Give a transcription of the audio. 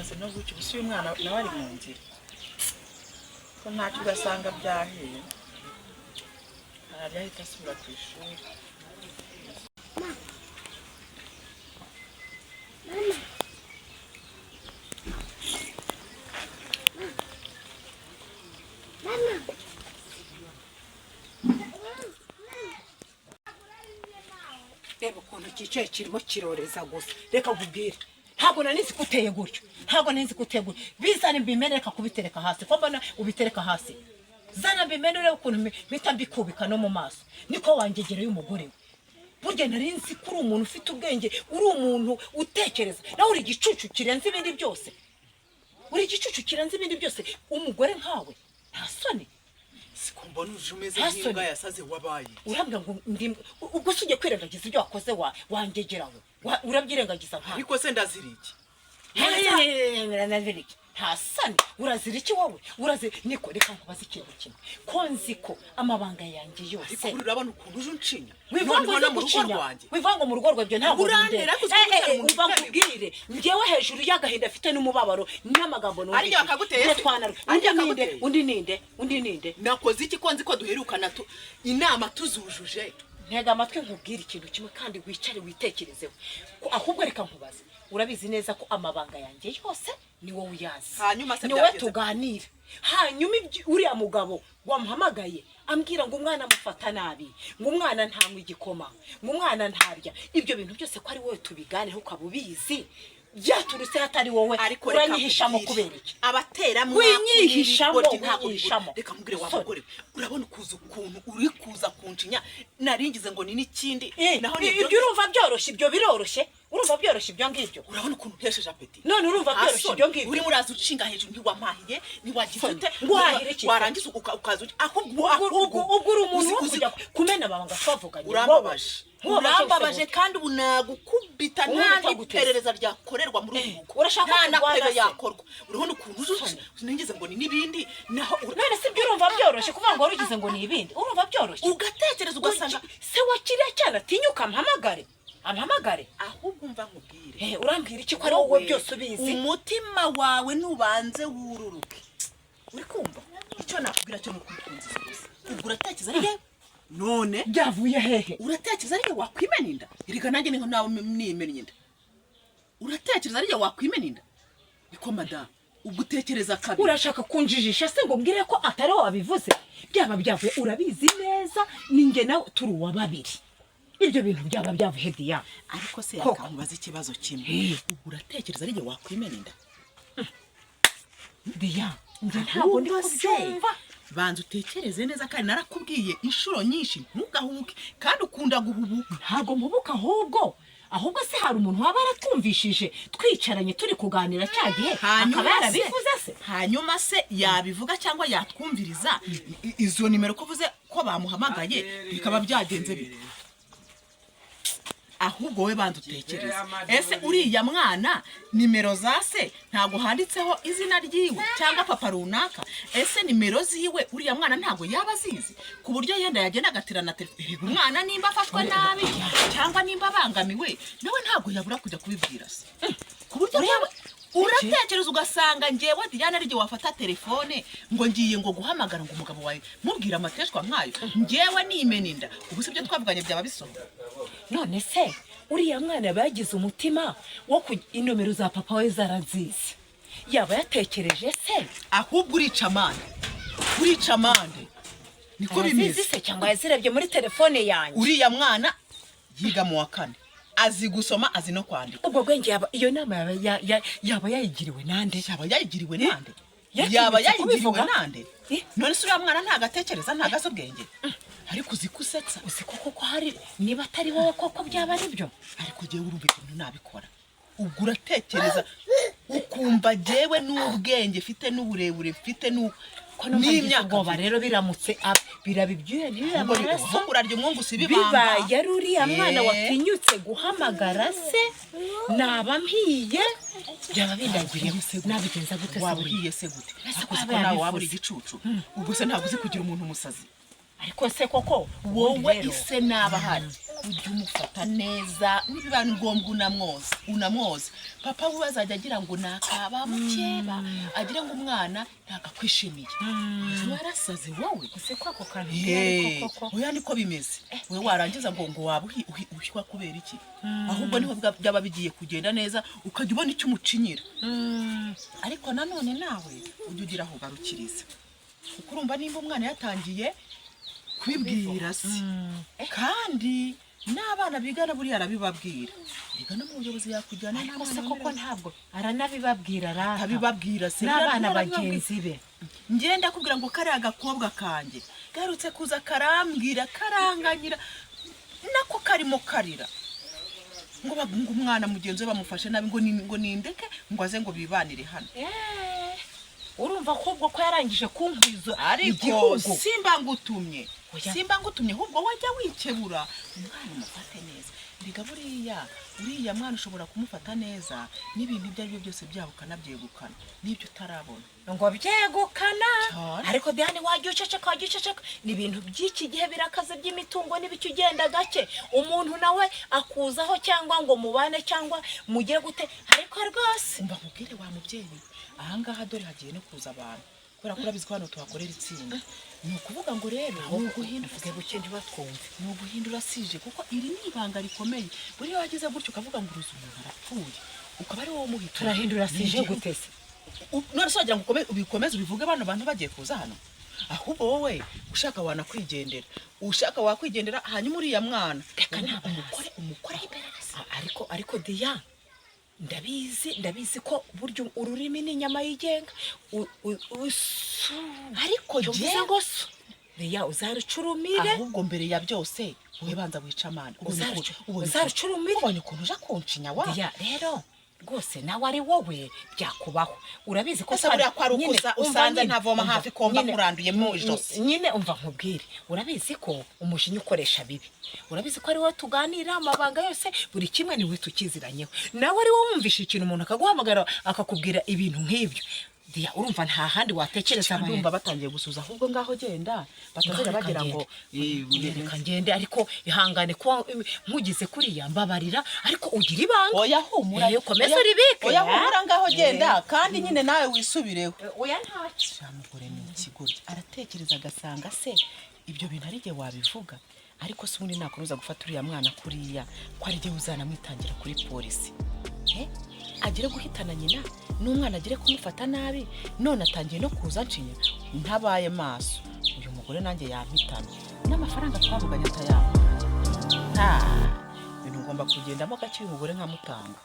Bumaze no gucya. Ubu uyu mwana nawe ari mu nzira, ko ntacyo ugasanga byahiye, ararya ahita asubira ku ishuri. Reba ukuntu cyicaye, kirimo kiroreza gusa. Reka nkubwire, ntabwo nari nzi ko uteye gutyo, ntabwo nari nzi ko uteye gutyo. Bizane mbimene, reka kubitereka hasi, ko mbona ubitereka hasi. Zana mbimene urebe ukuntu mpita mbikubika no mu maso. Niko wangegereye umugore we. Burya nari nzi ko uri umuntu ufite ubwenge, uri umuntu utekereza, nawe uri igicucu kirenze ibindi byose, uri igicucu kirenze ibindi byose. Umugore nkawe, nta soni? Siko mbona uje umeze Nta nk'imbwa soni. yasaze, wabaye iki? Urambwira ngo ndi ubwo se ugiye kwirengagiza ibyo wakoze wa wangegerawe? Urabyirengagiza nkawe? Ariko se ndazira iki? Urazira iki? Nta soni, urazira iki wowe? Urazira niko. Reka nkubaze ikintu kimwe, ko nzi ko amabanga yanjye yose Ariko buriya urabona ukuntu uje uncinya? Wivuga ngo Noneho uze no mu rugo gucinya rwanjye. Wivuga ngo mu rugo rwawe, ibyo ntabwo Urantera, bindeba. ariko uzi ko gutera umuntu Uva utera. nkubwire, njyewe hejuru y'agahinda afite n'umubabaro n'amagambo numvise. Arya bakaguteye se? Njye twanarwe. Arya Undi ninde? bakaguteye? Undi ninde? Undi ninde? Nakoze iki, ko nzi ko duherukana inama tuzujuje? Ntega amatwi nkubwire ikintu kimwe, kandi wicare witekerezeho. Ahubwo reka nkubaze, urabizi neza ko amabanga yanjye yose ni wowe uyazi. Hanyuma se Ni wowe byagenze? tuganira. Hanyuma uriya mugabo wamuhamagaye ambwira ngo umwana amufata nabi, ngo umwana ntanywa igikoma, ngo umwana ntarya, ibyo bintu byose ko ari wowe tubiganireho, ukaba ubizi, byaturutse hatari wowe? Ariko reka Uranyihishamo nkubwire, kubera iki? Abatera Winyihishamo, ntabwo winyihishamo. Reka nkubwire wa Sorry. mugore we, urabona ukuza ukuntu uri kuza kuncinya, naringize ngo ni n'ikindi. Naho ni Ibyo urumva byoroshye? Ibyo biroroshye? Urumva byoroshye ibyo ngibyo? Urabona ukuntu untesheje appétit? None urumva Nta byoroshye soni. ibyo ngibyo? Urimo uraza unshinga hejuru, ntiwampahiye, ntiwagize Soni. ute? Nguhahire iki se? Warangiza ukaza ahubwo Ubwo uri umuntu wo uzi- kujya kumena amabanga twavuganye? Urambabaje. Wowe. Urambabaje, Nkubabaje. kandi ubu nagukubita. Nta Unkubita gute se? n'iperereza ryakorerwa muri uru rugo, Urashaka nta na kurwana peve se? yakorwa. Urabona ukuntu uzi ningize ngo ni n'ibindi, naho None se ibyo urumva byoroshye, kuvuga ngo wari ugize ngo ni ibindi, urumva byoroshye? Ugatekereza ugasanga Se wa kiriya cyana atinyuka ampamagare, ampamagare. Ahubwo umva nkubwire. Urambwira iki, ko ari wowe byose ubizi? Umutima wawe nubanze wururuke, uri kumva? Icyo nakubwira cyo ni ukubikunziza gusa. Ubwo uratekereza ari yewe none Byavuye hehe? Uratekereza ari wakwimena inda? Erega nanjye ni nawe nimennye inda. Uratekereza ari wakwimena inda? Niko madamu, ubwo utekereza kabiri. Urashaka kunjijisha se ngo mbwire ko atari wowe wabivuze? Byaba byavuye, urabizi neza, ni njye nawe turi uwa babiri. Ibyo bintu byaba byavuye, diya? Ariko se Koko. yakankubaza ikibazo kimwe, ubwo uratekereza ari wakwimena inda? Diya, njye ntabwo ndi Ahubwo se, kubyumva. Banza utekereze neza, kandi narakubwiye inshuro nyinshi, ntugahubuke, kandi ukunda guhubuka. Ntabwo mpubuka. Ahubwo se hari umuntu waba yaratwumvishije twicaranye turi kuganira cya gihe, akaba yarabivuze se? Hanyuma se yabivuga cyangwa yatwumviriza izo nimero ko uvuze ko bamuhamagaye, bikaba byagenze bite? Ahubwo wowe banza utekereze, ese uriya mwana nimero za se ntabwo handitseho izina ryiwe cyangwa papa runaka? Ese nimero ziwe uriya mwana ntabwo yaba azizi, ku buryo yenda yagenda agaterana telefone? Erega umwana nimba afashwe nabi cyangwa nimba abangamiwe, nawe ntabwo yabura kujya kubibwira se, ku buryo nawe uratekereza ugasanga ngewe Diane ari wafata telefone ngo ngiye ngo guhamagara ngo umugabo wawe, mubwira amateshwa nkayo, ngewe nimena inda? Ubu si ibyo twavuganye byaba bisohoka? None se uriya mwana yaba yagize umutima wo ku inomero za papa we zarazizi, yaba yatekereje se? Ahubwo urica amande, urica amande, niko Arazizi bimeze. se cyangwa yazirebye muri telefone yanjye? Uriya mwana yiga mu wa kane, azi gusoma, azi no kwandika. Ubwo bwenge yaba, iyo nama yaba yaba yayigiriwe nande? Yaba yayigiriwe nande? Yatinyutse Yaba yayigiriwe kubivuga? nande? None se uriya mwana ntagatekereza, ntagazi ubwenge? Ariko uzi ko usetsa. Uzi ko koko hari, niba atari wowe koko byaba ari byo. Ariko jyewe urumva ikintu nabikora? Ubwo uratekereza ukumva jyewe n'ubwenge mfite n'uburebure mfite Ko numva ngize n'imyaka ubwoba mfite. rero, biramutse biraba ibyuya ntibibe Ahubwo amaraso. ahubwo urarya umwungu si ibibamba. Bibaye ari uriya mwana watinyutse guhamagara se, naba mpiye, byaba bindagiriyeho. Nabigenza gute se Waba buriya? uhiye se gute? Ese Ariko ko uzi yaba ko nawe waba uri yabivuze? igicucu? Ubwo se ntabwo uzi kugira umuntu umusazi? Ariko se koko Wowe ubundi rero- ise naba ahari. Ujye umufata neza, nibiba ngombwa unamwoza, unamwoza. Papa we azajya agira ngo ni akaba mukeba, agira ngo umwana ntakakwishimiye. Warasaze wowe. Ese ko ako kantu Hey, ariko koko? Oya, niko bimeze. We warangiza ngo waba uhishywa kubera iki? Ahubwo niho byaba bigiye kugenda neza, ukajya ubona icyo umucinyira. Ariko nanone nawe ujya ugira aho ugarukiriza, kuko urumva nimba umwana yatangiye kubibwira se, kandi n'abana bigana buriya arabibabwira, biga no mu buyobozi yakujyana. Ariko se koko ntabwo aranabibabwira rata? Abibabwira se. N'abana Arabibabwira. bagenzi be. Ngenda kubwira ngo kariya gakobwa kanjye garutse kuza karambwira, karanganyira, nako karimo karira ngo umwana mugenzi we bamufashe nabi, ngo nindeke ngo aze ngo bibanire hano. Eh, urumva ko ubwo ko yarangije kunkwiza Ariko igihugu. simba ngutumye. Oya. Simba ngutumye, ahubwo wajya wikebura umwana umufate neza. Erega buriya uriya mwana ushobora kumufata neza, n'ibintu ibyo ari byo byose byabo ukanabyegukana n'ibyo utarabona. Ngo byegukana? Cyane. Ariko Diane, wajya uceceka, wajya uceceka. Ni ibintu by'iki gihe birakaze by'imitungo n'ibiki, ugenda gake, umuntu nawe akuzaho cyangwa ngo mubane cyangwa mugire gute, ariko rwose. Umva nkubwire wa mubyeyi, ahangaha dore hagiye no kuza abantu, kubera ko urabizi ko hano tuhakorera itsinda. Ni ukuvuga ngo rero ni uguhindura. Uvuge buke ntibatwumve. Ni uguhindura sije, kuko iri ni ibanga rikomeye. Buriya wagize gutyo ukavuga ngo uruzi umuntu arapfuye, ukaba ari wowe umuhita. Turahindura sije gute se? None se wagira ngo ubikomeze ubivuge bano bantu bagiye kuza hano? Ahubwo wowe ushaka wanakwigendera, ushaka wakwigendera, hanyuma uriya mwana Reka ntabwo umukore, umukore iperereza. Ariko Diya, ndabizi, ndabizi ko burya ururimi ni inyama yigenga. Ariko Icyo mvuze jye ngo so Diya, uzarucurumire. Ahubwo mbere ya byose wowe banza wica amana. Uzarucurumire. Ubonye ukuntu uja kuncinya wa? Diya, rero rwose nawe ari wowe byakubaho, urabizi ko Ese buriya ko ari uko nyine, umva usanze nyine, ntavoma umva, hafi komba nyine, nkuranduye mu ijosi. Nyine umva nkubwire, urabizi ko umujinya ukoresha bibi, urabizi ko ari wowe tuganira amabanga yose, buri kimwe ni we tukiziranyeho. Nawe ari wowe wumvisha ikintu, umuntu akaguhamagara akakubwira ibintu nk'ibyo, Diya, urumva nta handi watekereza. Ndumva batangiye gusuza, ahubwo ngaho genda batazajya bagira ngo Reka ngende, ariko ihangane kuba nkugize kuriya, mbabarira, ariko ugira ibanga. Oya, humura. Eh, komeza Oya, uribike. oya, humura, ngaho genda, kandi nyine nawe wisubireho. Oya, ntacyo. Sha mugore ni ikigoryi, aratekereza agasanga se ibyo bintu ari jye wabivuga. Ariko se ubundi nakomeza gufata uriya mwana kuriya, ko ari jye uzanamwitangira kuri polisi? Eh? Agere guhitana nyina n'umwana, agere kumufata nabi, none atangiye no kuza nshinya. Ntabaye maso uyu mugore nanjye yampitana n'amafaranga twavuganye atayampa. Ibintu ngomba kugendamo gake, uyu mugore nkamutanga.